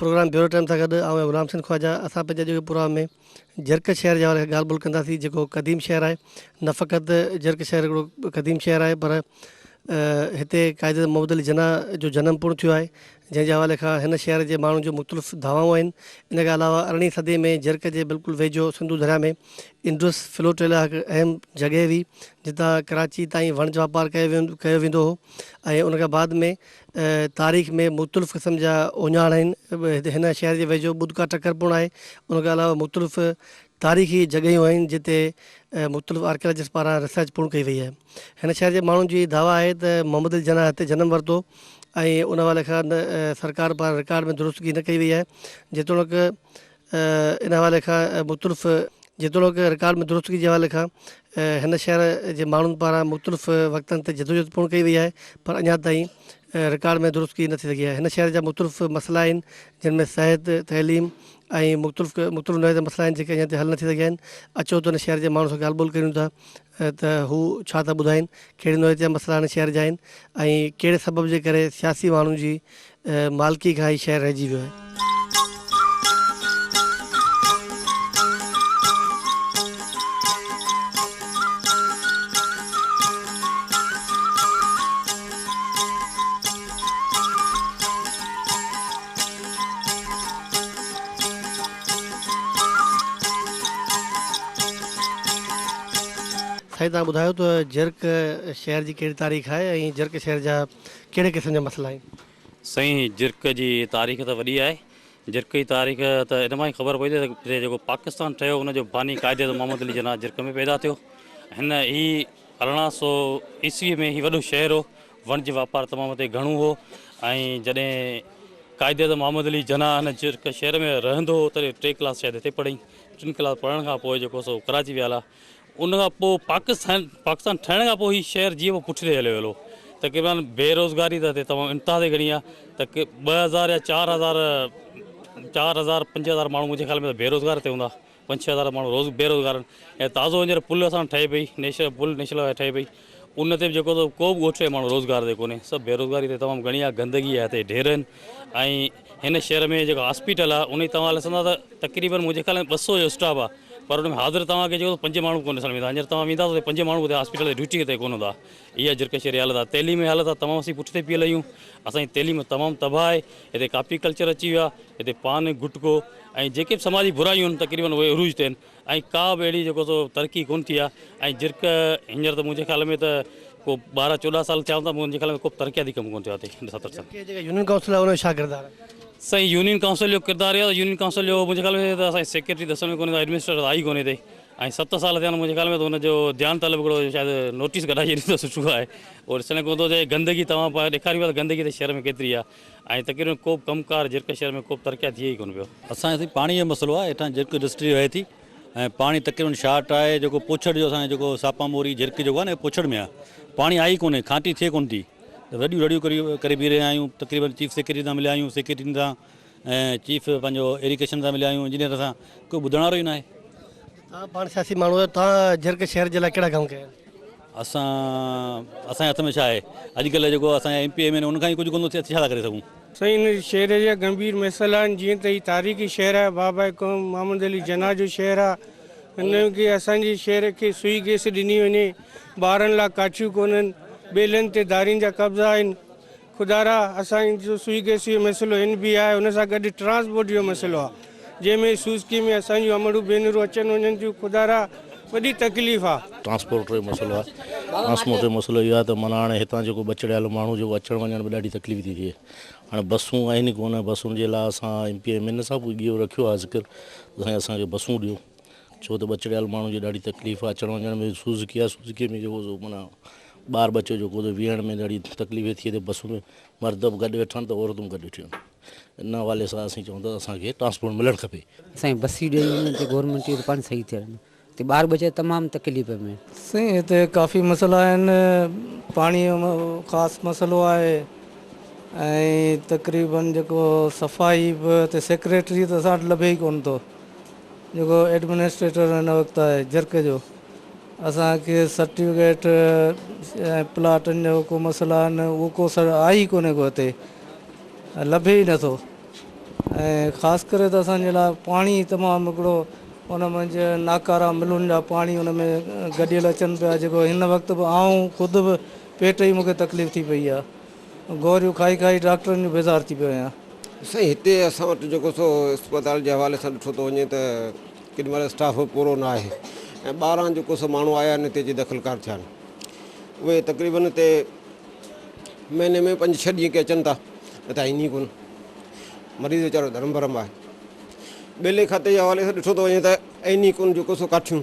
Programme bureau time سان گڏ آئون آهيان غلام حسين خواجه اسان پنهنجي اڄوڪي پروگرام ۾ جرڪ شهر جي حوالي سان ڳالهه ٻولهه ڪنداسين جيڪو قديم شهر آهي نه فقط جرڪ شهر هڪڙو قديم شهر آهي پر هتي قائد اعظم محمد علي جناح جو جنم پڻ ٿيو آهي جنهن جي حوالي کان هن شهر جي ماڻهن جون مختلف دعوائون آهن. ان کان علاوه ارڙهين صدي ۾ جرڪ جي بلڪل ويجهو سنڌو درياء ۾ انڊس فلوٽيلا هڪ اهم جڳهه هئي جتان ڪراچي تائين وڻج واپار ڪيو ويندو هو ۽ ان کان بعد ۾ تاريخ ۾ مختلف قسم جا اهڃاڻ آهن. هن شهر جي ويجهو ٻڌڪا ٽڪر پڻ آهي. ان کان علاوه مختلف تاريخي جڳهيون آهن جتي مختلف آرڪيالاجسٽ پاران ريسرچ پڻ ڪئي وئي آهي. هن شهر جي ماڻهن جي دعويٰ آهي ته محمد علي جناح هتي جنم ورتو ۽ ان حوالي کان سرڪار پاران رڪارڊ ۾ درستگي نه ڪئي وئي آهي جيتوڻيڪ ان حوالي کان مختلف جيتوڻيڪ رڪارڊ ۾ درستگي جي حوالي کان هن شهر جي ماڻهن پاران مختلف وقتن تي جدوجهد پڻ ڪئي وئي آهي پر اڃا تائين رڪارڊ ۾ درستگي نه ٿي سگهي آهي. هن شهر جا مختلف مسئلا آهن جن ۾ صحت، تعليم ۽ مختلف مختلف نوعيت جا مسئلا آهن جيڪي اڃا تائين حل نه ٿي سگهيا آهن. اچو ته هن شهر جي ماڻهن سان ڳالهه ٻولهه ڪريون ٿا ته هو ڇا ٿا ٻڌائين، ڪهڙي نوعيت جا مسئلا هن شهر جا آهن ۽ ڪهڙي سبب جي ڪري سياسي ماڻهن جي مالڪي کان هي شهر رهجي ويو آهي. سائين توهان ٻڌايو ته جرڪ شهر جي ڪهڙي تاريخ آهي ۽ جرڪ شهر جا ڪهڙي قسم جا مسئلا آهن؟ سائين جرڪ جي تاريخ ته وڏي آهي. جرڪ جي تاريخ ته ان مان ئي خبر پئي ٿي ته هتي جيڪو پاڪستان ٺهيو ان جو باني قائد اعظم محمد علي جناح جرڪ ۾ پيدا ٿيو. هن هي 1800 عيسوي ۾ هي وڏو شهر هو. وڻج واپار تمام هتي گهڻو هو ۽ جڏهن قائد اعظم محمد علي جناح هن جرڪ شهر ۾ رهندو هو تڏهن ٽي ڪلاس شايد هتي پڙهيائين. ٽن ڪلاس پڙهڻ کان پوء جيڪو سو ڪراچي ويا هليا. ان کان پوء پاڪستان پاڪستان ٺهڻ کان پوء هي شهر جيئن پوء پٺتي هليو ويو تقريبن بيروزگاري ته هتي تمام انتها تي گهڻي آهي ته 2000 يا 4000 4000 5000 ماڻهو منهنجي خيال ۾ ته بيروزگار هتي هوندا پنج ڇهه هزار ماڻهو روز بيروزگار آهن ۽ تازو هينئر پل اسان ٺهي پئي نيشنل پل نيشنل هاء وي ٺهي پئي ان تي به جيڪو سو ڪو به ڳوٺ جو ماڻهو روزگار تي ڪونهي سڀ بيروزگاري هتي تمام گهڻي آهي گندگي آهي هتي ڍير آهن ۽ هن شهر ۾ جيڪو هاسپيٽل آهي ان جي توهان ڏسندا ته تقريبن منهنجي خيال ۾ 200 جو اسٽاف آهي پر ان ۾ حاضر توهان کي جيڪو پنج ماڻهو به ڪونه ڏسڻ ۾ ايندا. هينئر توهان ويندا ته اتي پنج ماڻهو به اتي هاسپيٽل تي ڊيوٽي تي ڪونه هوندا. اها جرڪشي رهي حالت آهي. تعليم جي حالت آهي تمام اسين پٺتي پيل آهيون. اسان جي تعليم تمام تباهه آهي. هتي ڪاپي ڪلچر اچي ويو آهي. هتي پان ۽ گٽڪو ۽ جيڪي به سماجي برايون آهن تقريبن اهي عروج تي آهن ۽ ڪا به اهڙي جيڪو سو ترقي ڪونه ٿي آهي ۽ جرڪ هينئر ته منهنجي خيال ۾ ته ڪو 12 14 سال ٿيا هوندا منهنجي خيال ۾ ڪو به ترقياتي ڪم ڪونه ٿيو آهي هتي 70 سال. جرڪي جيڪا يونين ڪائونسل آهي ان جو ڇا ڪردار آهي؟ سائين يونين ڪائونسل جو ڪردار اهو آهي ته يونين ڪائونسل جو منهنجي خيال ۾ ته اسان جي سيڪريٽري ڏسڻ ۾ ڪونهي ٿو ايڊمنسٽريٽر آهي ئي ڪونهي هتي ۽ ست سال ٿيا آهن منهنجي خيال ۾ ته ان جو ڌيان طلب هڪڙو شايد نوٽيس ڪڍائي ڇڏي ته سٺو آهي اهو ڏسڻ ۾ ڪونه ٿو اچي گندگي توهان پاڻ ڏيکاريون پيا ته گندگي ته شهر ۾ ڪيتري آهي ۽ تقريبن ڪو به ڪم ڪار جرڪ شهر ۾ ڪو به ترقيات ٿئي ئي ڪونه پيو. اسان جي سائين پاڻي جو مسئلو آهي هيٺان جرڪ ڊسٽري وهي ٿي ۽ پاڻي تقريبن شارٽ آهي جيڪو پوڇڙ جو اسان جو جيڪو ساپا موري جرڪ جيڪو آهي نه پوڇڙ ۾ آهي پاڻي آهي ئي ڪونهي کانٽي ٿئي ڪونه ٿي رڙيون رڙيون ڪري ڪري بيهي رهيا آهيون تقريبن چيف سيڪريٽري سان مليا آهيون سيڪريٽري سان ۽ چيف پنهنجو ايريگيشن سان مليا آهيون انجنيئر سان ڪو ٻڌڻ وارو ئي ناهي. توهان پاڻ سياسي ماڻهو آهيو توهان جرڪ شهر جي لاء ڪهڙا ڪم ڪيا آهن؟ اسان اسان جي هٿ ۾ ڇا آهي اڄڪلهه جيڪو اسان جا ايم پي ايم اين ان کان ئي ڪجهه ڪونه ٿو ٿئي اسين ڇا ٿا ڪري سگهون. سائين هن شهر جا گنڀير مسئلا آهن جيئن ته هي تاريخي شهر آهي باباء قوم محمد علي جناح جو شهر آهي هن کي اسان جي شهر کي سوئي گئس ڏني وڃي ٻارن لاء ڪاٺيون ڪونهن ٻيلن تي ڌارين جا قبضا آهن خدارا اسان جو سوئي گئس جو مسئلو هن به آهي ان سان گڏ ٽرانسپورٽ جو مسئلو آهي جنهن ۾ سوزڪي ۾ اسان جون امڙون ڀينرون اچن وڃن ٿيون خدارا وڏي تڪليف آهي. ٽرانسپورٽ جو مسئلو آهي ٽرانسپورٽ جو مسئلو اهو آهي ته معنيٰ هاڻي هتان جيڪو ٻچڙيالو ماڻهو جيڪو اچڻ وڃڻ ۾ ڏاڍي تڪليف ٿي ٿئي هاڻي بسون آهن ئي ڪونه بسن جي لاء اسان ايم پي ايم اين سان به اهو رکيو آهي ذڪر ته سائين اسان کي بسون ڏيو ڇو ته ٻچڙيال ماڻهن جي ڏاڍي تڪليف آهي اچڻ وڃڻ ۾ سوزڪي آهي سوزڪي ۾ جيڪو سو معنيٰ ٻار ٻچو جيڪو ته ويهڻ ۾ ڏاڍي تڪليف ٿئي ٿي بسن ۾ مرد به گڏ ويٺا آهن ته عورتون به گڏ ويٺيون آهن ان حوالي سان اسين چئون ٿا ته اسان کي ٽرانسپورٽ ملڻ کپي. سائين بسي ڏئي وڃن ته گورنمينٽ اهو ته پاڻ صحيح ٿي وڃي هتي ٻار ٻچا تمام تڪليف ۾. سائين هتي ڪافي مسئلا آهن پاڻي جو خاص مسئلو آهي ۽ تقريبن جيڪو صفائي به هتي سيڪريٽري ته اسان وٽ لڀي ئي ڪونه ٿو جيڪو ايڊمنسٽريٽر هن وقت آهي جرڪ جو اسان کي سرٽيفڪيٽ ۽ پلاٽن جو ڪو مسئلا آهن اهو ڪو سر آهي ئي ڪونهي ڪو هتي لڀي ئي نٿو. ۽ خاص ڪري ته اسان جي لاء پاڻي تمام هڪڙو ان منجهه ناڪارا ملن جا پاڻي ان ۾ گڏيل اچن پيا جيڪو هن وقت به آئون خود به پيٽ جي مونکي تڪليف ٿي پئي آهي گوريون کائي کائي ڊاڪٽرن جو بيزار ٿي پيو آهيان. سائين هتي اسان وٽ جيڪو سو اسپتال جي حوالي سان ڏٺو ٿو وڃي ته ڪيڏي مهل اسٽاف به پورو نه آهي ۽ ٻاهران جيڪو سو ماڻهو آيا آهن هتي اچي دخلڪار ٿيا آهن اهي تقريبن هتي مهيني ۾ پنج ڇهه ڏينهن ڪي اچن ٿا نه ته آهن ئي ڪونه مريض ويچارو ڌرم ڀرم آهي ٻيلي کاتي جي حوالي سان ڏٺو ٿو وڃي ته آهن ئي ڪونه جيڪو سو ڪاٺيون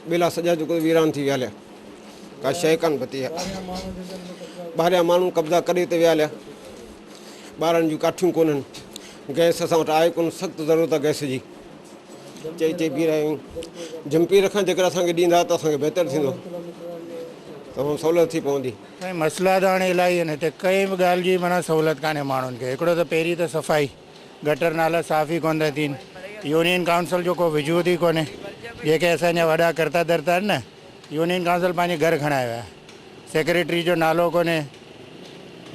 ٻيلا سڄا جيڪو ويران ٿي ويا هليا ڪا شيء ڪانه بتي آهي ٻاهريان ماڻهو قبضا ڪري هتي ويا هليا ٻارن جون ڪاٺيون ڪونهن گئس اسان وٽ آهي ڪونه سخت ضرورت آهي گئس جي چئي چئي بيهي رهيا آهيون جهمپير کان جيڪر اسان کي ڏيندا ته اسان کي بهتر ٿيندو تمام سهولت ٿي پوندي. سائين مسئلا ته هاڻي الاهي آهن هتي ڪنهن به ڳالهه جي معنيٰ سهولت ڪانهي ماڻهن کي هڪڙو ته پهرين ته صفائي گٽر نالا صاف ئي ڪونه ٿا ٿين يونين ڪائونسل جو ڪو وجود ئي ڪونهي جيڪي اسان جا وڏا ڪرتا ڌرتا آهن نه يونين ڪائونسل پنهنجي گهر کڻائي ويا سيڪريٽري جو نالو ڪونهي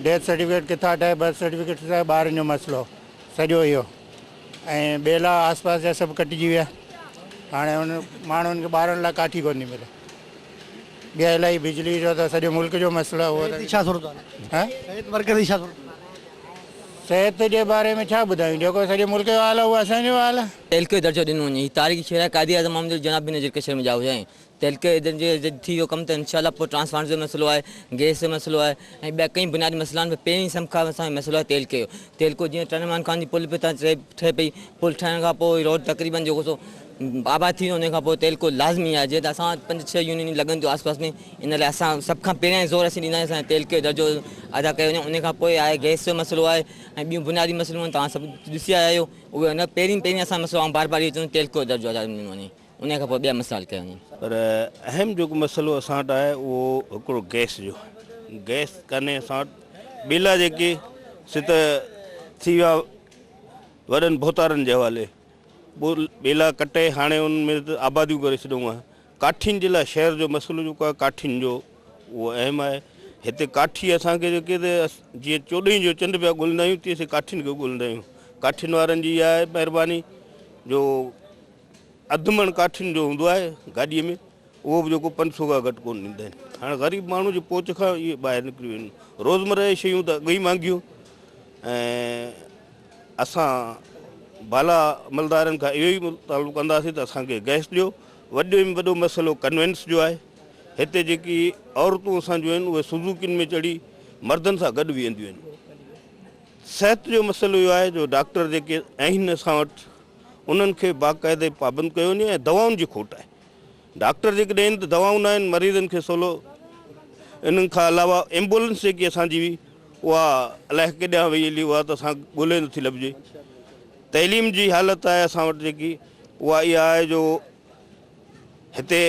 ڊيٿ سرٽيفڪيٽ ڪٿان ٺهي برٿ سرٽيفڪيٽ ڪٿان ٺهي ٻارن جو مسئلو سڄو اهو ۽ ٻيلا آس پاس جا سڀ ڪٽجي ويا هاڻي ان ماڻهن کي ٻارن لاء ڪاٺي ڪونه ٿي ملي ٻيا الاهي بجلي جو ته سڄي ملڪ جو مسئلو آهي اهو ته ڇا صورت حال آهي صحت مرڪز جي ڇا صورت صحت جي باري ۾ ڇا ٻڌايون جيڪو سڄي ملڪ جو حال آهي اهو اسان جو حال آهي. تعلقي جو درجو ڏنو وڃي هي تاريخي شهر آهي قائد اعظم محمد علي جناح به هن جرڪي شهر ۾ ڄائو هجي تعلقي جو درجو ٿي ويو ڪم ته انشاء الله پوء ٽرانسفارمر جو مسئلو آهي گئس جو مسئلو آهي ۽ ٻيا ڪئي بنيادي مسئلا آهن پر پهرين سڀ کان اسان جو مسئلو آهي تعلقي جو تعلقو جيئن ٽنڊو محمد خان جي پل به ٺهي پئي پل ٺهڻ کان پوء روڊ تقريبن جيڪو سو آباد ٿي ويندو ان کان پوء تعلقو لازمي آهي جيئن ته اسان وٽ پنج ڇهه يونينون لڳن ٿيون آس پاس ۾ ان لاء اسان سڀ کان پهريان زور اسين ڏيندا آهيون اسان جي تعلقي جو درجو ادا ڪيو وڃي ان کان پوء آهي گئس جو مسئلو آهي ۽ ٻيون بنيادي مسئلو آهن توهان سڀ ڏسي آيا آهيو اهي نه پهرين پهرين اسان مسئلو آئون بار بار اهو چوندس تعلقو جو درجو ادا ڏنو وڃي ان کان پوء ٻيا مسئلا حل ڪيا وڃن. پر اهم جيڪو مسئلو اسان وٽ آهي اهو هڪڙو گئس جو آهي گئس ڪانهي اسان وٽ ٻيلا جيڪي سي ته ٿي ويا وڏن ڀوتارن جي حوالي ٻيلا ڪٽي هاڻي ان ۾ ته آباديون ڪري ڇڏيون آهن. ڪاٺين جي لاء شهر جو مسئلو جيڪو آهي ڪاٺين جو اهو اهم آهي. هتي ڪاٺي اسان کي جيڪي ته جيئن چوڏهين جو چنڊ پيا ڳولندا آهيون تيئن اسين ڪاٺين کي ڳولندا آهيون. ڪاٺين وارن جي اها آهي مهرباني جو اڌ مڻ ڪاٺين جو هوندو آهي گاڏيء ۾ اهو به جيڪو 500 کان گهٽ ڪونه ڏيندا آهن. هاڻي غريب ماڻهو جي پهچ کان اهي ٻاهر نڪري ويون آهن. روزمره جون شيون ته اڳ ئي مهانگيون ۽ اسان بالا عملدارن کان اهو ئي مطالبو ڪنداسين ته اسان کي گئس ڏيو. وڏي ۾ وڏو مسئلو ڪنوينس جو آهي. هتي جيڪي عورتون اسان جون آهن اهي سوزوڪين ۾ چڙهي مردن سان گڏ ويهنديون آهن. صحت جو مسئلو اهو آهي جو ڊاڪٽر جيڪي آهن اسان وٽ انهن کي باقاعدي پابند ڪيو وڃي ۽ دوائن جي کوٽ آهي. ڊاڪٽر جيڪڏهن آهن ته دوائون نه آهن مريضن کي سولو انهن کان علاوه ايمبولنس جيڪي اسان جي هئي اها الائي ڪيڏانهن وئي هلي اها ته اسان کي ڳولي نٿي لڀجي تعليم جي حالت آهي اسان وٽ جيڪي اها اها آهي جو هتي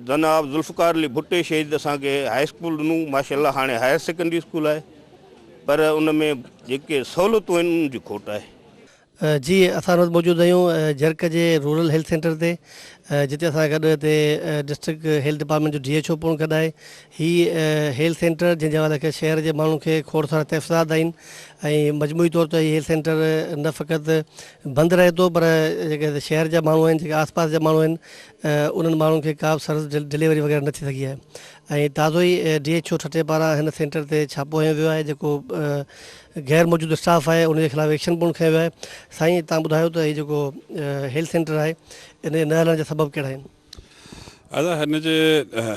جناب ذوالفقار علي ڀٽي شهيد اسان کي هاء اسڪول ڏنو ماشاء الله هاڻي هائر سيڪنڊري اسڪول آهي پر ان ۾ جيڪي سهولتون آهن انهن جي کوٽ آهي. جي اسان هن وقت موجود آهيون جهرڪ جي رورل هيلٿ سينٽر تي جتي اسان گڏ هتي ڊسٽرڪٽ هيلٿ ڊپارٽمينٽ جو ڊي ايڇ او پڻ گڏ آهي هي هيلٿ سينٽر جنهن جي حوالي کي شهر جي ماڻهن کي کوڙ سارا تحفظات آهن ۽ مجموعي طور تي هي هيلٿ سينٽر نه فقط بند رهي ٿو پر جيڪي شهر جا ماڻهو آهن جيڪي آس پاس جا ماڻهو آهن انهن ماڻهن کي ڪا به سروس ڊليوري وغيره نه ٿي سگهي آهي ۽ تازو ئي ڊي ايڇ او ٺٽي پاران هن سينٽر تي ڇاپو هنيو ويو آهي جيڪو غير موجود اسٽاف آهي ان جي خلاف ايڪشن پڻ کنيو ويو آهي سائين تان ٻڌايو ته هي جيڪو هيلٿ سينٽر آهي ان جي نه هلڻ جا سبب ڪهڙا آهن؟ ادا هن جي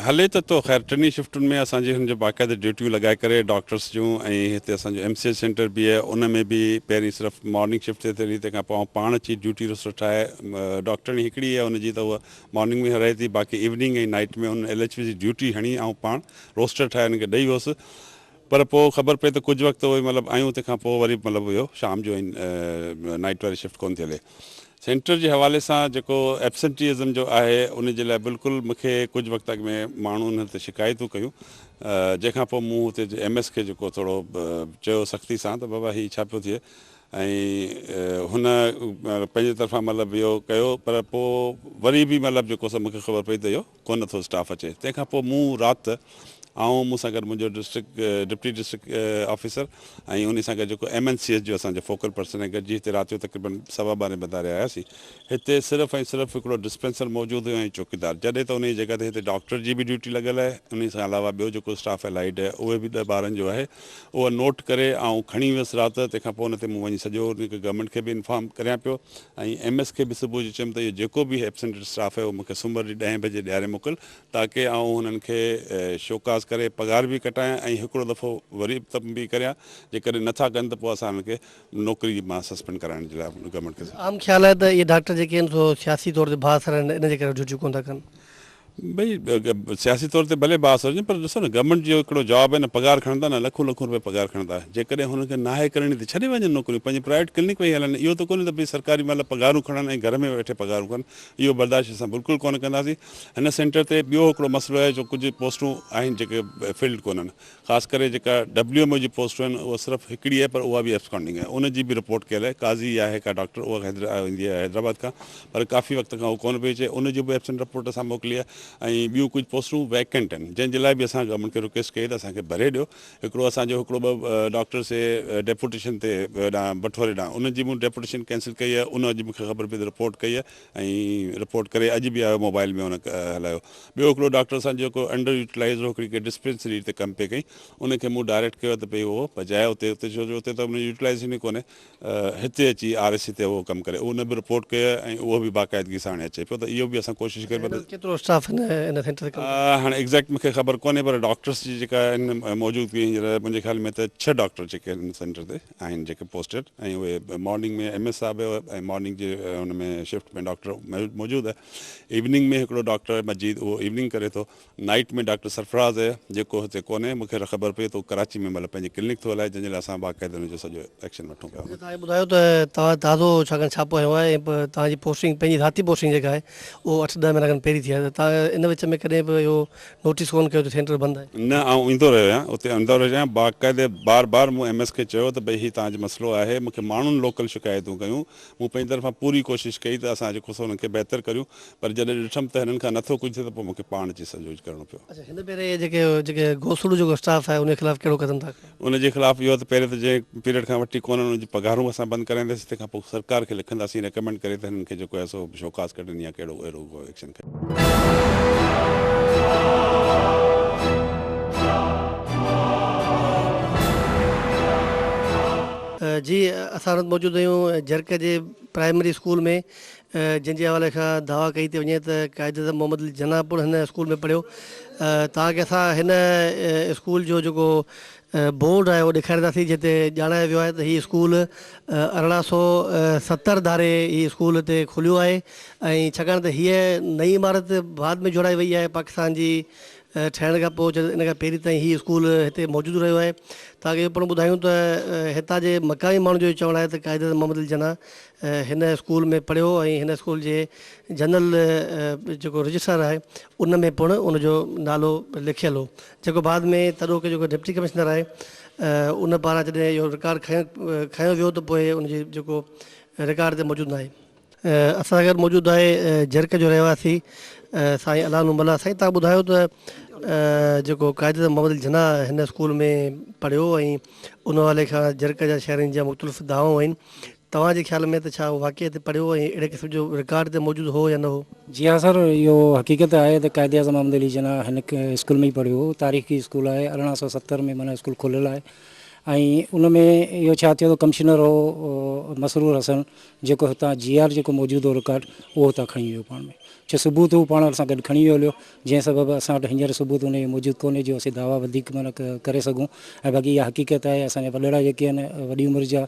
هلي ته ٿو خير ٽنهي شفٽن ۾ اسان جي هن جو باقاعده ڊيوٽيون لڳائي ڪري ڊاڪٽرس جون ۽ هتي اسان جو ايم سي ايڇ سينٽر به آهي ان ۾ به پهرين صرف مارننگ شفٽ ٿئي ٿي تنهن کان پوء آئون پاڻ اچي ڊيوٽي روسٽر ٺاهي ڊاڪٽرڻي هڪڙي آهي ان جي ته اها مارننگ ۾ رهي ٿي باقي ايوننگ ۽ نائٽ ۾ ان ايل ايڇ وي جي ڊيوٽي هڻي آئون پاڻ روسٽر ٺاهي انهن کي ڏئي ويس پر پوء خبر پئي ته ڪجهه وقت اهي مطلب آيون تنهن کان پوء وري مطلب اهو شام جو ۽ نائيٽ واري شفٽ ڪونه ٿي هلي. سينٽر جي حوالي سان جيڪو ايبسنٽيزم جو آهي ان جي لاء بلڪل مون کي ڪجهه وقت اڳ ۾ ماڻهن هن تي شڪايتون ڪيون جنهن کان پوء مون هتي جي ايم ايس کي جيڪو ٿورو چيو سختي سان ته بابا هي ڇا پيو ٿئي ۽ هن پنهنجي طرفان مطلب اهو ڪيو پر پوء وري به مطلب جيڪو سو مون کي خبر پئي ته اهو ڪونه ٿو اسٽاف اچي تنهن کان پوء مون رات آئون مون سان گڏ منهنجو ڊسٽرڪٽ ڊپٽي ڊسٽرڪٽ آفيسر ۽ انهي سان گڏ جيڪو ايم اين سي ايس جو اسان جو فوڪل پرسن آهي گڏجي هتي رات جو تقريبن سوا ٻارهين بجي آياسين. هتي صرف ۽ صرف هڪڙو ڊسپينسر موجود هيو ۽ چوڪيدار جڏهن ته انهي جڳهه تي هتي ڊاڪٽر جي به ڊيوٽي لڳل آهي انهي سان علاوه ٻيو جيڪو اسٽاف الائيڊ آهي اهي به ڏهه ٻارهن جو آهي اهو نوٽ ڪري آئون کڻي ويس رات تنهن کان پوء ان تي مون وڃي سڄو ان کي گورنمينٽ کي به انفارم ڪريان پيو ۽ ايم ايس کي به صبح جو چيم ته اهو جيڪو به ايبسنٽ اسٽاف آهي اهو مون کي سومر ڏينهن ڏهين بجي ڏياري موڪل تاڪه آئون هنن کي شوڪاز ڪري پگهار به ڪٽايان ۽ هڪڙو دفعو وري تنبيهه ڪريان جيڪڏهن نٿا ڪن ته پوء اسان هنن کي نوڪري مان سسپينڊ ڪرائڻ جي لاء گورنمينٽ کي. عام خيال آهي ته اهي ڊاڪٽر جيڪي آهن سو سياسي طور تي بااثر آهن ان جي ڪري ڊيوٽيون ڪونه ٿا ڪن. ڀئي سياسي طور تي ڀلي بااثر هجن پر ڏسو نه گورنمينٽ جو هڪڙو جاب آهي نه پگهار کڻندا نه لکون لکون روپيه پگهار کڻندا جيڪڏهن هنن کي ناهي ڪرڻي ته ڇڏي وڃن نوڪريون پنهنجي پرائيويٽ ڪلينڪ ويهي هلن اهو ته ڪونهي ته ڀئي سرڪاري مطلب پگهارون کڻن ۽ گهر ۾ ويٺي پگهارون کڻن اهو برداشت اسان بلڪل ڪونه ڪنداسين هن سينٽر تي ٻيو هڪڙو مسئلو آهي جو ڪجهه پوسٽون آهن جيڪي فلڊ ڪونهن خاص ڪري جيڪا ڊبليو ايم او جي پوسٽون آهن اها صرف هڪڙي آهي پر اها به ابسڪانڊنگ آهي ان جي به رپورٽ ڪيل آهي قاضي آهي ڪا ڊاڪٽر اها ايندي آهي حيدرآباد کان پر ڪافي وقت کان هو ڪونه پئي اچي ان جي به ايبسنٽ رپورٽ اسان موڪلي آهي ۽ ٻيون ڪجهه پوسٽون ويڪنٽ آهن جنهن جي لاء به اسان گورنمينٽ کي رڪويسٽ ڪئي ته اسان کي ڀري ڏيو هڪڙو اسان جو هڪڙو ٻه ڊاڪٽر سي ڊيپوٽيشن تي ڏانهن بٺوري ڏانهن ان جي مون ڊيپوٽيشن ڪينسل ڪئي آهي ان اڄ مون کي خبر پئي ته رپورٽ ڪئي آهي ۽ رپورٽ ڪري اڄ به آيو موبائل ۾ ان هلايو ٻيو هڪڙو ڊاڪٽر اسان جو جيڪو انڊر يوٽيلائيز هو هڪڙي ڪنهن ڊسپينسري تي ڪم پئي ڪئي ان کي مون ڊائريڪٽ ڪيو ته ڀئي اهو بجاء اتي اتي ڇو جو اتي ته ان جي يوٽيلائيزيشن ئي ڪونهي هتي اچي آر ايس سي تي اهو ڪم ڪري ان به رپورٽ ڪئي ۽ اهو به باقاعدگي سان هاڻي اچي پيو ته اهو به اسان ڪوشش ڪري پيا ته ڪيترو اسٽاف هن ان سينٽر تي ڪم ڪري ٿو؟ هاڻي ايگزيڪٽ مون کي خبر ڪونهي پر ڊاڪٽرس جي جيڪا آهن موجودگي هينئر منهنجي خيال ۾ ته ڇهه ڊاڪٽر جيڪي هن سينٽر تي آهن جيڪي پوسٽيڊ ۽ اهي مارننگ ۾ ايم ايس صاحب ۽ مارننگ جي ان ۾ شفٽ ۾ ڊاڪٽر موجود آهي. ايوننگ ۾ هڪڙو ڊاڪٽر مجيد اهو ايوننگ ڪري ٿو. نائيٽ ۾ ڊاڪٽر سرفراز آهي جيڪو هتي ڪونهي. مون کي خبر پئي ته هو ڪراچي ۾ مطلب پنهنجي ڪلينڪ ٿو هلائي جنهن جي لاء اسان باقاعده ان جو سڄو ايڪشن وٺون پيا. توهان هي ٻڌايو ته توهان تازو ڇاڪاڻ ڇاپو هنيو آهي ۽ توهان جي پوسٽنگ پنهنجي ذاتي پوسٽنگ جيڪا آهي اهو اٺ ڏهه مهينا کن پهرين ٿي آهي ته توهان ان وچ ۾ ڪڏهن به اهو نوٽيس ڪونه ڪيو ته سينٽر بند آهي؟ نه آئون ايندو رهيو آهيان اتي ايندو رهيو آهيان باقاعده بار بار مون ايم ايس کي چيو ته ڀئي هي توهان جو مسئلو آهي مون کي ماڻهن لوڪل شڪايتون ڪيون مون پنهنجي طرفان پوري ڪوشش ڪئي ته اسان جيڪو سو انهن کي بهتر ڪريون پر جڏهن ڏٺم ته هنن کان نٿو ڪجهه ٿئي ته پوء مون کي پاڻ اچي سڄو ڪجهه ڪرڻو پيو. اڇا هن ڀيري جيڪي جيڪي گوسڙو جيڪو اسٽاف آهي ان جي خلاف ڪهڙو قدم ٿا کڻو؟ ان جي خلاف اهو ته پهرين ته جنهن پيريڊ کان وٺي ڪونهن انهن جون پگهارون اسان بند ڪرائينداسين تنهن کان پوء سرڪار کي لکنداسين ريڪمينڊ ڪري ته هنن کي جيڪو آهي سو شوڪاز ڪڍن يا ڪهڙو اهڙو ڪو ايڪشن کڻن. جي اسان وٽ موجود آهيون جهرڪ جي پرائمري اسڪول ۾ جنهن جي حوالي کان دعويٰ ڪئي ٿي وڃي ته قائد اعظم محمد علي جناح پڻ هن اسڪول ۾ پڙهيو توهان کي اسان هن اسڪول جو جيڪو بورڊ آهي اهو ڏيکارينداسين جنهن تي ڄاڻايو ويو آهي ته هي اسڪول 1870 ڌاري هي اسڪول هتي کليو آهي ۽ ڇاڪاڻ ته هيء نئين عمارت بعد ۾ جوڙائي وئي آهي پاڪستان جي ٺهڻ کان پوء ان کان پهرين تائين هي اسڪول هتي موجود رهيو آهي. توهان کي اهو پڻ ٻڌايون ته هتان جي مقامي ماڻهن جو اهو چوڻ آهي ته قائد اعظم محمد علي جناح هن اسڪول ۾ پڙهيو ۽ هن اسڪول جي جنرل جيڪو رجسٽرار آهي ان ۾ پڻ ان جو نالو لکيل هو جيڪو بعد ۾ تڏهوڪي جيڪو ڊپٽي ڪمشنر آهي ان پاران جڏهن اهو رڪارڊ کنيو ويو ته پوء ان جي جيڪو رڪارڊ تي موجود ناهي. اسان سان گڏ موجود آهي جهرڪ جو رهواسي سائين الله نو ملاح سائين تهان ٻڌايو ته جيڪو قائد اعظم محمد علي جناح هن اسڪول ۾ پڙهيو ۽ ان حوالي کان جهرڪ جا شهرين جا مختلف دعوائون آهن توهان جي خيال ۾ ته ڇا هو واقعي هتي پڙهيو ۽ اهڙي قسم جو رڪارڊ تي موجود هو يا نه هو؟ جي ها سر اهو حقيقت آهي ته قائد اعظم محمد علي جناح هن اسڪول ۾ ئي پڙهيو هو تاريخي اسڪول آهي 1870 ۾ معنيٰ اسڪول کليل آهي ۽ ان ۾ اهو ڇا ٿيو ته ڪمشنر هو مسرور حسن جيڪو هتان جي آر جيڪو موجود هو رڪارڊ اهو هتان کڻي ويو پاڻ ۾ ڇو ثبوت هو پاڻ سان گڏ کڻي ويو هليو جنهن سبب اسان وٽ هينئر ثبوت ان جو موجود ڪونهي جو اسين دعويٰ وڌيڪ معنيٰ ڪري سگهون ۽ باقي اها حقيقت آهي اسان جا وڏڙا جيڪي آهن وڏي عمر جا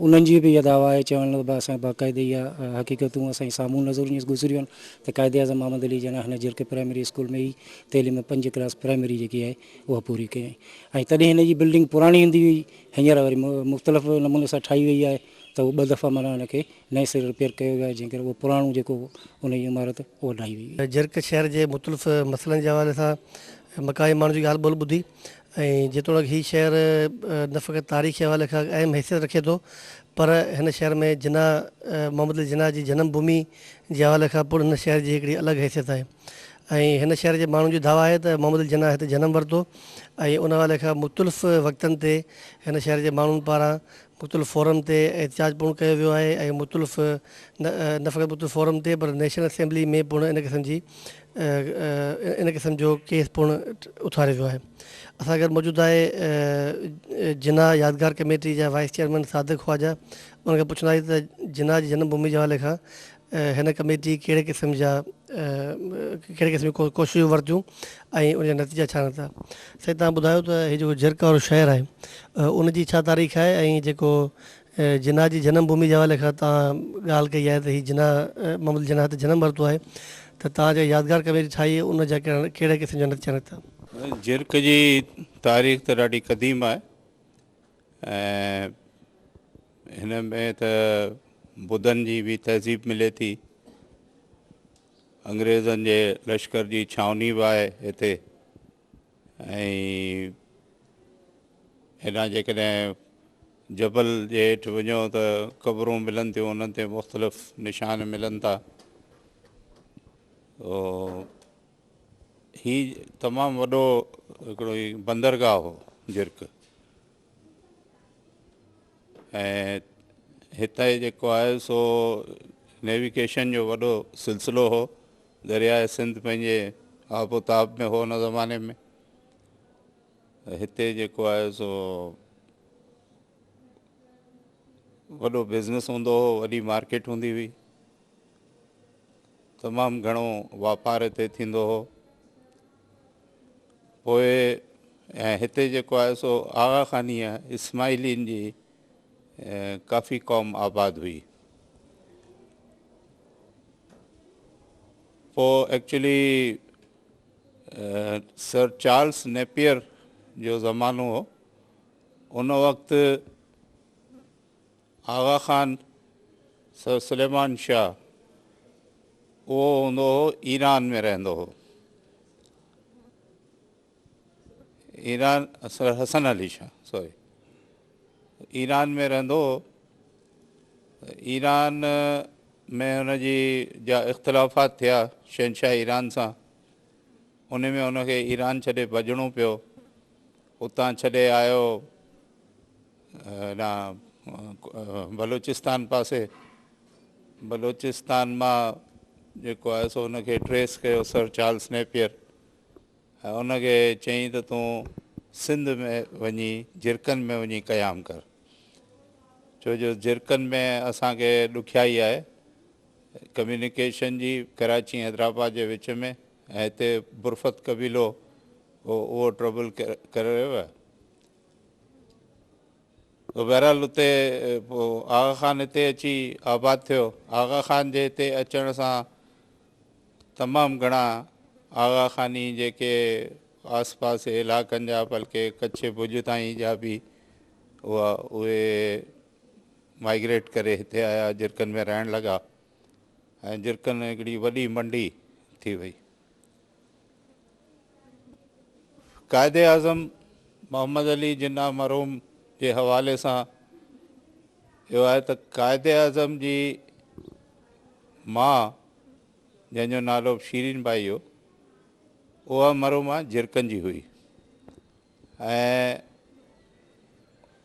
انهن جي به اها دعويٰ آهي چوڻ لڳو اسان باقاعدي اها حقيقتون اسان جي سامهون نظر گذريون آهن ته قائد اعظم محمد علي جناح هن جهرڪي پرائمري اسڪول ۾ ئي تعليم پنج ڪلاس پرائمري جيڪي آهي اها پوري ڪيائين ۽ تڏهن هن جي بلڊنگ پراڻي هوندي هئي هينئر وري مختلف نموني سان ٺاهي وئي آهي ته اهو ٻه دفعا معنيٰ ان کي نئين سر رپيئر ڪيو ويو آهي جنهن ڪري اهو پراڻو جيڪو هو ان جي عمارت اها ڊاهي وئي هئي. جهرڪ شهر جي مختلف مسئلن جي حوالي سان مقامي ماڻهن جي ڳالهه ٻولهه ٻڌي ۽ جيتوڻيڪ هي شهر نه فقط تاريخي حوالي کان اهم حيثيت رکي ٿو پر هن شهر ۾ جناح محمد علي جناح جي جنم ڀومي جي حوالي کان پڻ هن شهر جي هڪڙي الڳ حيثيت آهي. ۽ هن شهر جي ماڻهن جي دعويٰ آهي ته محمد علي جناح هتي جنم ورتو ۽ ان حوالي کان مختلف وقتن تي هن شهر جي ماڻهن پاران مختلف فورم تي احتجاج پڻ ڪيو ويو آهي ۽ مختلف نه فقط مختلف فورم تي پر نيشنل اسيمبلي ۾ پڻ ان قسم جي ان قسم جو ڪيس پڻ اٿاريو ويو آهي. اسان گڏ موجود آهي جناح يادگار ڪميٽي جا وائيس چيئرمين صادق خواجه ان کان پڇنداسين ته جناح جي جنم ڀومي جي حوالي کان هن ڪميٽي ڪهڙي قسم جا ڪهڙي قسم جون ڪوششون ورتيون ۽ ان جا نتيجا ڇا نڪتا. سائين توهان ٻڌايو ته هي جيڪو جرڪ وارو شهر آهي ان جي ڇا تاريخ آهي ۽ جيڪو جناح جي جنم ڀومي جي حوالي کان توهان ڳالهه ڪئي آهي ته هي جناح محمد علي جناح هتي جنم ورتو آهي ته توهان جيڪا يادگار ڪميٽي ٺاهي ان جا ڪهڙي قسم جا نتيجا نڪتا. جرڪ جي تاريخ ته ڏاڍي قديم آهي ۽ هن ۾ ته ٻڌن جي به تهذيب ملي ٿي. انگريزن جي لشڪر جي ڇانوني به آهي هتي ۽ هيڏانهن جيڪڏهن جبل جي هيٺ وڃو ته قبرون ملن ٿيون انهن تي مختلف نشان ملن ٿا. هي تمام وڏو هڪڙو بندرگاهه هو جرڪ. ۽ هتي جيڪو آهي سو نيويگيشن جو وڏو سلسلو هو. درياء سنڌ پنهنجي آب و تاب ۾ هو ان زماني ۾. هتي جيڪو آهي سو وڏو بزنس هوندو هو، وڏي مارڪيٽ هوندي هئي. تمام گهڻو واپار هتي ٿيندو هو. پوء ۽ هتي جيڪو آهي سو آغا خانيء اسماعيلين جي ڪافي قوم آباد هئي. پوء ايڪچولي سر چارلس نيپيئر جو زمانو هو، ان وقت آغا خان سر سليمان شاهه اهو هوندو هو ايران ۾ رهندو هو. ايران سر حسن علي شاهه سوري ايران ۾ رهندو هو. ايران ۾ هن جي جا اختلافات ٿيا شهنشاهه ايران سان ان ۾ هن کي ايران ڇڏي ڀڄڻو پيو. اتان ڇڏي آيو هيڏانهن بلوچستان پاسي بلوچستان مان جيڪو آهي سو ان کي ٽريس ڪيو سر چارلس نيپيئر ۽ ان کي چيائين ته تون سنڌ ۾ وڃي جرڪن ۾ وڃي قيام ڪر ڇو جو جرڪن ۾ اسان کي ڏکيائي آهي ڪميونيڪيشن جي ڪراچي حيدرآباد جي وچ ۾ ۽ هتي برفت قبيلو اهو ٽربل ڪري رهيو آهي. ته بهرحال اتي پوء آغا خان هتي اچي آباد ٿيو. آغا خان جي هتي اچڻ سان تمام گهڻا آغا خاني جيڪي آس پاس جي علائقن جا بلڪه ڪڇ ڀڄ تائين جا به هئا اهي مائگريٽ ڪري هتي آيا جرڪن ۾ رهڻ لڳا ۽ جرڪن هڪڙي وڏي منڊي ٿي وئي. قائد اعظم محمد علي جناح مرحوم جي حوالي سان اهو آهي ته قائد اعظم جي ماء جنهن جو نالو شيرين ٻائي هو اها مرحومه جرڪن جي هئي ۽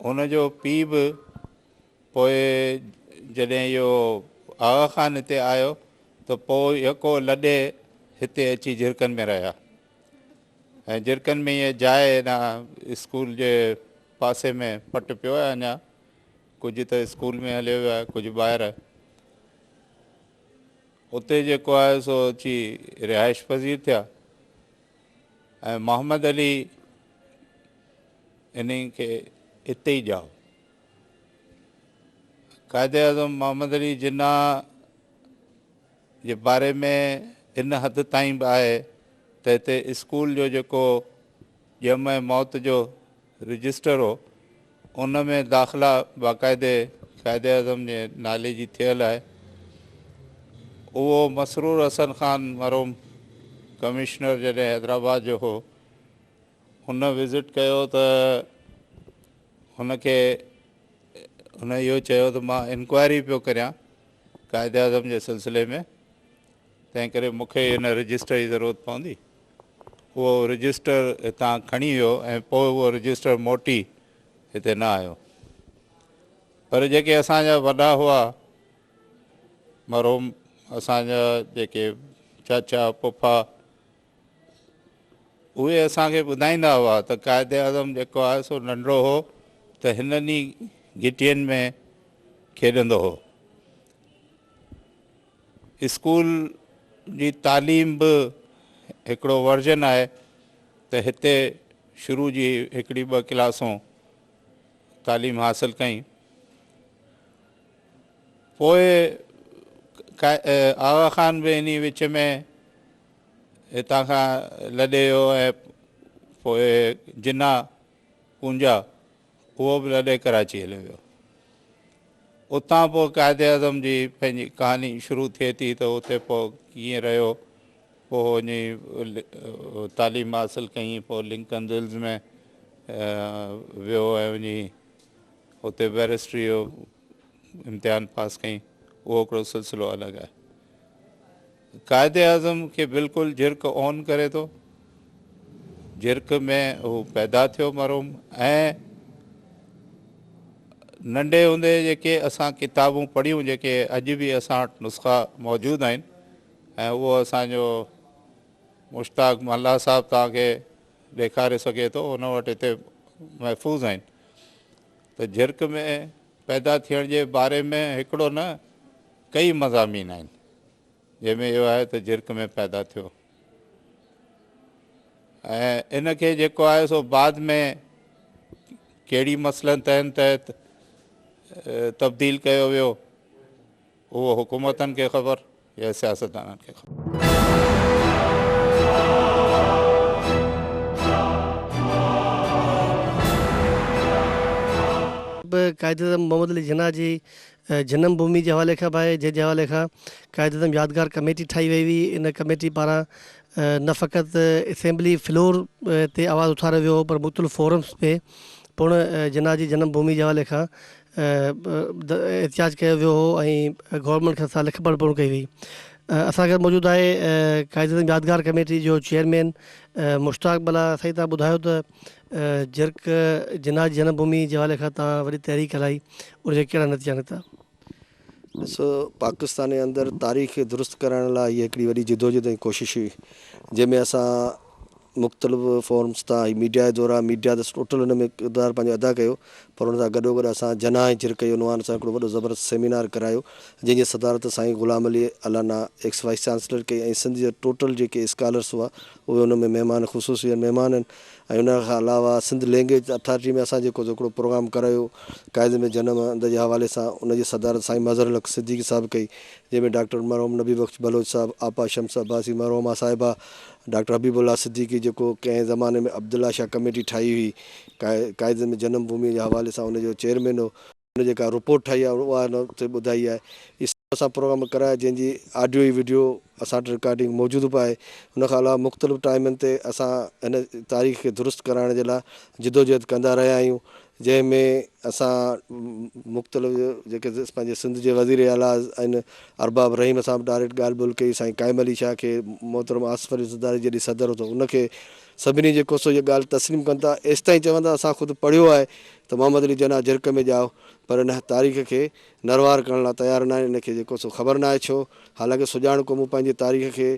هن جو پيء به پوء جڏهن اهو آغا خان هتي آيو ته پوء يڪو لڏي هتي اچي جرڪن ۾ رهيا ۽ جرڪن ۾ هيء جاء هيڏانهن اسڪول جي پاسي ۾ پٽ پيو آهي اڃا ڪجهه ته اسڪول ۾ هليو ويو آهي ڪجهه ٻاهر اتي جيڪو آهي سو اچي رهائش پذير ٿيا ۽ محمد علي انهي کي اتي ئي ڄائو. قائداعظم محمد علي جناح جي باري ۾ ان حد تائين به آهي ته هتي اسڪول جو جيڪو ڄم ۽ موت جو رجسٽر هو ان ۾ داخلا باقاعدي قائداعظم جي نالي جي ٿيل آهي. اهو مسرور حسن خان مرحوم ڪمشنر جڏهن حيدرآباد جو هو هن وزٽ ڪيو ته هن کي هن اهو چيو ته مان انڪوائري پيو ڪريان قائد اعظم جي سلسلي ۾ ته تنهن ڪري مون کي ان رجسٽر جي ضرورت پوندي. اهو رجسٽر هتان کڻي ويو ۽ پوء اهو رجسٽر موٽي هتي نه آيو. پر جيڪي اسان جا وڏا هئا، مرحوم اسان جا جيڪي چاچا پڦا، اهي اسان کي ٻڌائيندا هئا ته قائد اعظم جيڪو آهي سو ننڍڙو هو ته هنن ئي گهٽين ۾ کيڏندو هو. اسڪول جي تعليم به هڪڙو ورجن آهي ته هتي شروع جي هڪڙي ٻه ڪلاسون تعليم حاصل ڪئي. پوء آغا خان به انهي وچ ۾ هتان کان لڏي ويو ۽ پوء جناح پونجا اهو به لڏي ڪراچي هليو ويو. اتان پوء قائد اعظم جي پنهنجي ڪهاڻي شروع ٿئي ٿي ته اتي پوء ڪيئن رهيو، پوء وڃي تعليم حاصل ڪيائين، پوء لنڪن هلز ۾ ويو ۽ وڃي اتي بئريسٽري جو امتحان پاس ڪيائين. اهو هڪڙو سلسلو الڳ آهي. قائد اعظم کي بلڪل جهرڪ اون ڪري ٿو. جهرڪ ۾ هو پيدا ٿيو مرحوم ۽ ننڍي هوندي جيڪي اسان ڪتابون پڙهيون جيڪي اڄ به اسان وٽ نسخا موجود آهن ۽ اهو اسان جو مشتاق ملاح صاحب توهان کي ڏيکاري سگهي ٿو ان وٽ هتي محفوظ آهن ته جهرڪ ۾ پيدا ٿيڻ جي باري ۾ هڪڙو نه ڪئي مضامين آهن. جنهن ۾ اهو آهي ته جهرڪ ۾ پيدا ٿيو ۽ ان کي جيڪو آهي سو بعد ۾ ڪهڙي مسئلن تحت تحت تبديل ڪيو ويو اهو حڪومتن کي خبر يا سياستدانن کي خبر. به قائد اعظم محمد علي جناح جي جنم ڀومي جي حوالي کان به آهي، جنهن جي حوالي کان قائد اعظم يادگار ڪميٽي ٺاهي وئي هئي، ان ڪميٽي پاران نه فقط اسيمبلي فلور تي آواز اٿاريو ويو هو پر مختلف فورمز تي پڻ جناح جي جنم ڀومي جي حوالي کان احتجاج ڪيو ويو هو ۽ گورنمينٽ کان سان لک پڙهه پڻ ڪئي وئي. اسان گڏ موجود آهي قائد اعظم يادگار ڪميٽي جو چيئرمين مشتاق ملاح. سائين توهان ٻڌايو ته جرڪ جناح جي جنم ڀومي جي حوالي کان توهان وڏي تحريڪ هلائي ان جا ڪهڙا نتيجا نڪتا؟ ڏسو پاڪستان جي اندر تاريخ کي درست ڪرائڻ لاء هيء هڪڙي وڏي جدوجھد ۽ ڪوشش هئي جنهن ۾ اسان مختلف فورمز تان ۽ ميڊيا جي دوران ميڊيا ته ٽوٽل ان ۾ ڪردار پنهنجو ادا ڪيو پر ان سان گڏوگڏ اسان جناح ۽ جرڪ جي عنوان سان هڪڙو وڏو زبردست سيمينار ڪرايو جنهن جي صدارت سائين Ghulam Ali Allana ex vice chancellor ڪئي ۽ سنڌ جا ٽوٽل جيڪي اسڪالرس هئا اهي ان ۾ مهمان خصوصي مهمان آهن ۽ ان کان علاوه سنڌ لينگويج اٿارٽي ۾ اسان جيڪو هڪڙو پروگرام ڪرايو قائد ۾ جنم هنڌ جي حوالي سان ان جي صدارت سائين مظهر الحق صديقي صاحب ڪئي جنهن ۾ ڊاڪٽر مرحوم نبي بخش بلوچ صاحب آپا شمس عباسي مرحومه صاحبه ڊاڪٽر حبيب الله صديقي جيڪو ڪنهن زماني ۾ عبدالله شاهه ڪميٽي ٺاهي هئي قائد ۾ جنم ڀومي جي حوالي سان ان جو چيئرمين هو. ان جيڪا رپورٽ ٺاهي آهي اها هن اتي ٻڌائي آهي. اهي سڀ اسان پروگرام ڪرايا جنهن جي آڊيو ۽ وڊيو اسان وٽ رڪارڊنگ موجود به آهي. ان کان علاوه مختلف ٽائيمن تي اسان هن تاريخ کي درست ڪرائڻ جي لاء جدوجهد ڪندا رهيا آهيون جنهن ۾ اسان مختلف جيڪي پنهنجي سنڌ جي وزير اعليٰ آهن ارباب رحيم سان به ڊائريڪٽ ڳالهه ٻولهه ڪئي سائين قائم علي شاهه کي محترم آصف علي زرداري جڏهن صدر هو ته ان کي سڀني جيڪو سو اها ڳالهه تسليم ڪن ٿا ايستائين چون ٿا اسان خود پڙهيو آهي ته محمد علي جناح جرڪ ۾ ڄائو پر ان تاريخ کي نروار ڪرڻ لاء تيار ناهن ان کي جيڪو سو خبر ناهي ڇو حالانڪه سڄاڻ قومون پنهنجي تاريخ کي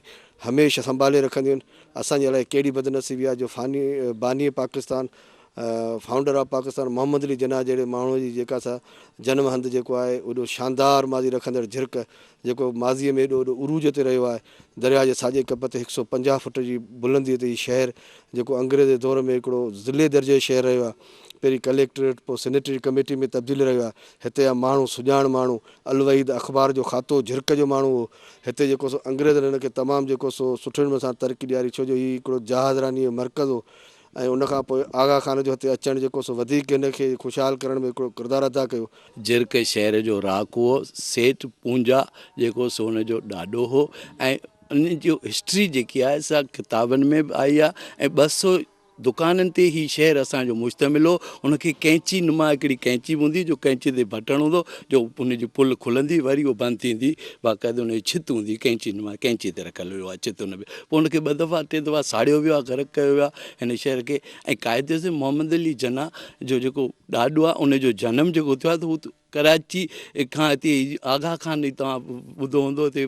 هميشه سنڀالي رکنديون آهن اسان جي الائي ڪهڙي بدنصيبي آهي جو فاني باني پاڪستان فائونڊر آف پاڪستان محمد علي جناح جهڙي ماڻهو جي جيڪا سا جنم هنڌ جيڪو آهي ايڏو شاندار ماضي رکندڙ جرڪ جيڪو ماضي ۾ ايڏو وڏو عروج تي رهيو آهي. درياء جي ساڄي ڪپ تي هڪ سو 50 فٽ جي بلنديء تي هي شهر جيڪو انگريز جي دور ۾ هڪڙو ضلعي درجي جو شهر رهيو آهي. پهرين ڪليڪٽريٽ پوء سينيٽري ڪميٽي ۾ تبديل رهيو آهي. هتي جا ماڻهو سڄاڻ ماڻهو، الوحيد اخبار جو کاتو جهرڪ جو ماڻهو هو. هتي جيڪو سو انگريزن هن کي تمام جيڪو سو سٺي نموني سان ترقي ڏياري ڇو جو هي هڪڙو جهاز رانيء جو مرڪز هو. ۽ ان کان پوء آغا خان جو هتي اچڻ جيڪو سو وڌيڪ هن کي خوشحال ڪرڻ ۾ هڪڙو ڪردار ادا ڪيو. جرڪ شهر جو رهاڪو هو، سيٺ پونجا جيڪو سو ان جو ڏاڏو هو ۽ ان جو هسٽري جيڪي آهي سا ڪتابن ۾ به آئي آهي ۽ 200 دڪانن تي هي شهر اسان جو مشتمل هو. ان کي قينچي نما هڪڙي قينچي به هوندي جو قينچي تي بٽڻ هوندو جو ان جي پل کلندي وري اهو بند ٿيندي باقاعده ان جي ڇت هوندي قينچي نما قينچي تي رکيل هيو اها ڇت ان ۾ پوء ان کي ٻه دفعا ٽي دفعا ساڙيو ويو آهي غرق ڪيو ويو آهي هن شهر کي ۽ قائد اعظم محمد علي جناح جو جيڪو ڏاڏو آهي ان جو جنم جيڪو ٿيو آهي ته هو ڪراچي کان هتي آغا خان توهان ٻڌو هوندو هتي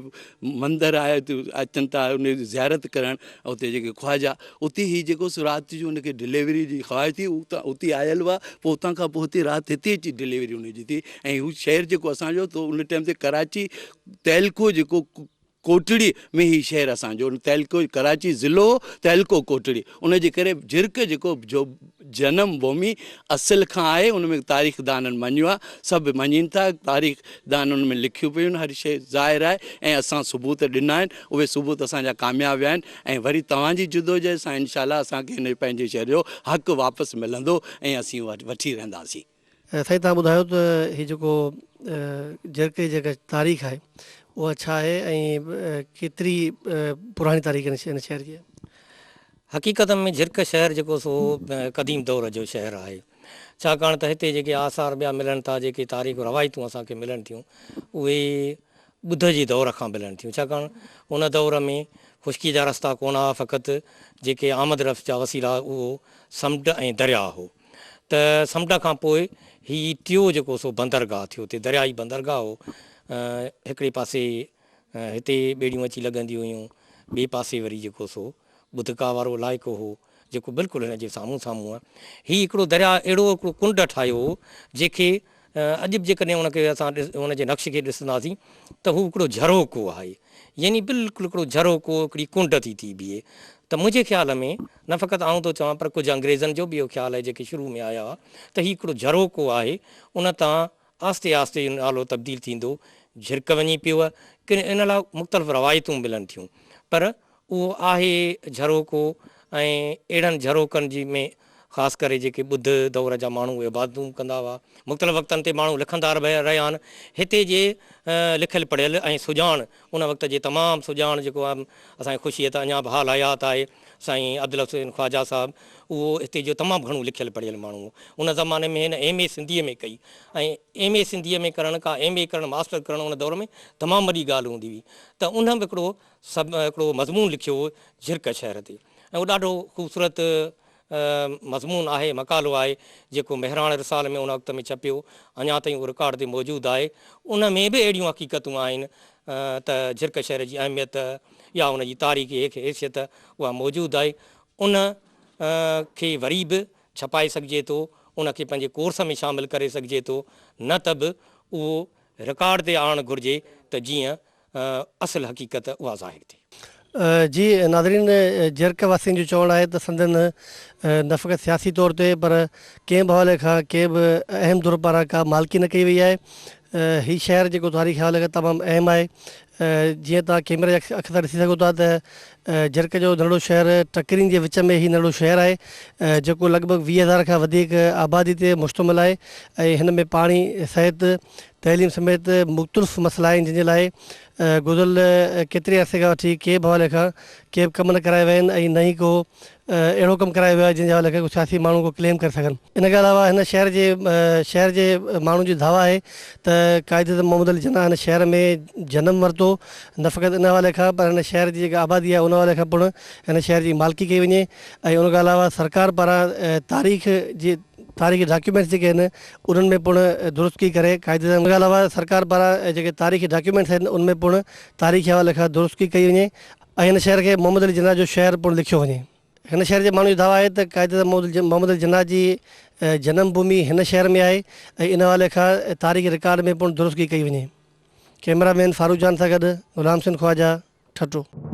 مندر آهي اتي اچن ٿا ان جي زيارت ڪرڻ اتي جيڪي خواجا اتي هي جيڪو سو رات جو ان کي ڊليوري جي خواهش ٿي اتي آيل هئا پوء اتان کان پوء هتي رات هتي اچي ڊليوري ان جي ٿي ۽ هو شهر جيڪو اسان جو تو ان ٽائيم تي ڪراچي تعلقو جيڪو ڪوٽڙي ۾ هي شهر اسان جو تعلقو ڪراچي ضلعو هو تعلقو ڪوٽڙي ان جي ڪري جهرڪ جيڪو جو جنم ڀومي اصل کان آهي ان ۾ تاريخدانن مڃيو آهي سڀ مڃين ٿا تاريخدان ان ۾ لکيون پيون آهن هر شيء ظاهر آهي ۽ اسان ثبوت ڏنا آهن اهي ثبوت اسان جا ڪامياب ويا آهن ۽ وري توهان جي جدوجهد سان انشاء الله اسان کي هن پنهنجي شهر جو حق واپس ملندو ۽ اسين وٺي رهنداسين. سائين توهان ٻڌايو ته هي جيڪو جهرڪي جي جيڪا تاريخ آهي اها ڇا آهي ۽ ڪيتري پراڻي تاريخ هن شهر جي آهي؟ حقيقت ۾ جهرڪ شهر جيڪو سو قديم دور جو شهر آهي ڇاڪاڻ ته هتي جيڪي آثار ٻيا ملن ٿا جيڪي تاريخ روايتون اسان کي ملن ٿيون اهي ٻڌ جي دور کان ملن ٿيون ڇاڪاڻ ان دور ۾ خشڪي جا رستا ڪونه هئا فقط جيڪي آمد رفت جا وسيلا اهو سمنڊ ۽ درياء هو. ته سمنڊ کان پوء هي ٽيو جيڪو سو بندرگاهه ٿيو اتي دريائي بندرگاهه هو. هڪڙي پاسي هتي ٻيڙيون اچي لڳنديون هيون، ٻئي پاسي وري جيڪو سو ٻڌڪا وارو علائقو هو جيڪو بلڪل هن جي سامهون سامهون آهي. هي هڪڙو درياء اهڙو هڪڙو ڪنڊ ٺاهيو هو جنهن کي اڄ به جيڪڏهن ان کي اسان ان جي نقش کي ڏسنداسين ته هو هڪڙو جهروڪو آهي يعني بلڪل هڪڙو جهروڪو هڪڙي ڪنڊ ٿي ٿي بيهي ته منهنجي خيال ۾ نه فقط آئون ٿو چوان پر ڪجهه انگريزن جو به اهو خيال آهي جيڪي شروع ۾ آيا هئا ته هي هڪڙو جهروڪو آهي ان تان آهستي آهستي اهو نالو تبديل ٿيندو جهرڪ وڃي پيو ڪن ان لاء مختلف روايتون ملن ٿيون پر اهو آهي جهروڪو ۽ اهڙن جهروڪن جي ۾ خاص ڪري جيڪي ٻڌ دور جا ماڻهو اهي عبادتون ڪندا هئا. مختلف وقتن تي ماڻهو لکندا رهيا آهن. هتي جي لکيل پڙهيل ۽ سڄاڻ ان وقت جي تمام سڄاڻ جيڪو اسان کي خوشي ته اڃا به حال حيات آهي سائين عبدالحسين خواجه صاحب اهو هتي جو تمام گهڻو لکيل پڙهيل ماڻهو هو. ان زماني ۾ هن ايم اي سنڌيء ۾ ڪئي ۽ ايم اي سنڌيء ۾ ڪرڻ ڪا ايم اي ڪرڻ ماسٽر ڪرڻ ان دور ۾ تمام وڏي ڳالهه هوندي هئي ته ان به هڪڙو سب هڪڙو مضمون لکيو هو جهرڪ شهر تي ۽ اهو ڏاڍو خوبصورت مضمون آهي، مقالو آهي، جيڪو مهراڻ رسالي ۾ ان وقت ۾ ڇپيو، اڃا تائين اهو رڪارڊ تي موجود آهي. ان ۾ به اهڙيون حقيقتون آهن ته جهرڪ شهر جي اهميت يا ان جي تاريخي حيثيت اها موجود آهي. ان کي وري به ڇپائي سگهجي ٿو، ان کي پنهنجي ڪورس ۾ شامل ڪري سگهجي ٿو، نه ته به اهو رڪارڊ تي آڻڻ گهرجي ته جيئن اصل حقيقت اها ظاهر ٿئي. جي ناظرين جهرڪ واسين جو چوڻ آهي ته سندن نه فقط سياسي طور تي پر ڪنهن به حوالي کان ڪنهن به اهم ڌر پاران ڪا مالڪي نه ڪئي وئي آهي هي شهر جيڪو تاريخي حوالي کان تمام اهم آهي جيئن توهان ڪيمري جي اک سان ڏسي سگهو ٿا ته جهرڪ جو ننڍڙو شهر ٽڪرين جي وچ ۾ هي ننڍڙو شهر آهي جيڪو لڳ ڀڳ 20 هزار کان وڌيڪ آبادي تي مشتمل آهي ۽ هن ۾ پاڻي صحت تعليم سميت مختلف مسئلا آهن جن جي لاء گذريل ڪيتري عرصي کان وٺي ڪنهن به حوالي کان ڪي به ڪم نه ڪرايا ويا آهن ۽ نه ئي ڪو اهڙو ڪم ڪرايو ويو آهي جنهن جي حوالي کان ڪو سياسي ماڻهو ڪو ڪليم ڪري سگهن. ان کان علاوه هن شهر جي شهر جي ماڻهن جي دعويٰ آهي ته قائد اعظم محمد علي جناح هن شهر ۾ جنم ورتو نه فقط ان حوالي کان پر هن شهر جي جيڪا آبادي آهي ان حوالي کان پڻ هن شهر جي مالڪي ڪئي وڃي ۽ ان کان علاوه سرڪار پاران تاريخ جي تاريخي ڊاڪيومينٽس جيڪي آهن انهن ۾ پڻ درستگي ڪري قائد اعظم ان کان علاوه سرڪار پاران جيڪي تاريخي ڊاڪيومينٽس آهن ان ۾ پڻ تاريخي حوالي کان درستگي ڪئي وڃي ۽ هن شهر کي محمد علي جناح جو شهر پڻ لکيو وڃي. هن شهر جي ماڻهن جو دعويٰ آهي ته قائد اعظم محمد علي جناح جي جنم ڀومي هن شهر ۾ آهي ۽ ان حوالي کان تاريخي رڪارڊ ۾ پڻ درستگي ڪئي وڃي. ڪئميرا مين فاروق جان سان گڏ غلام حسين خواجه، ٺٽو.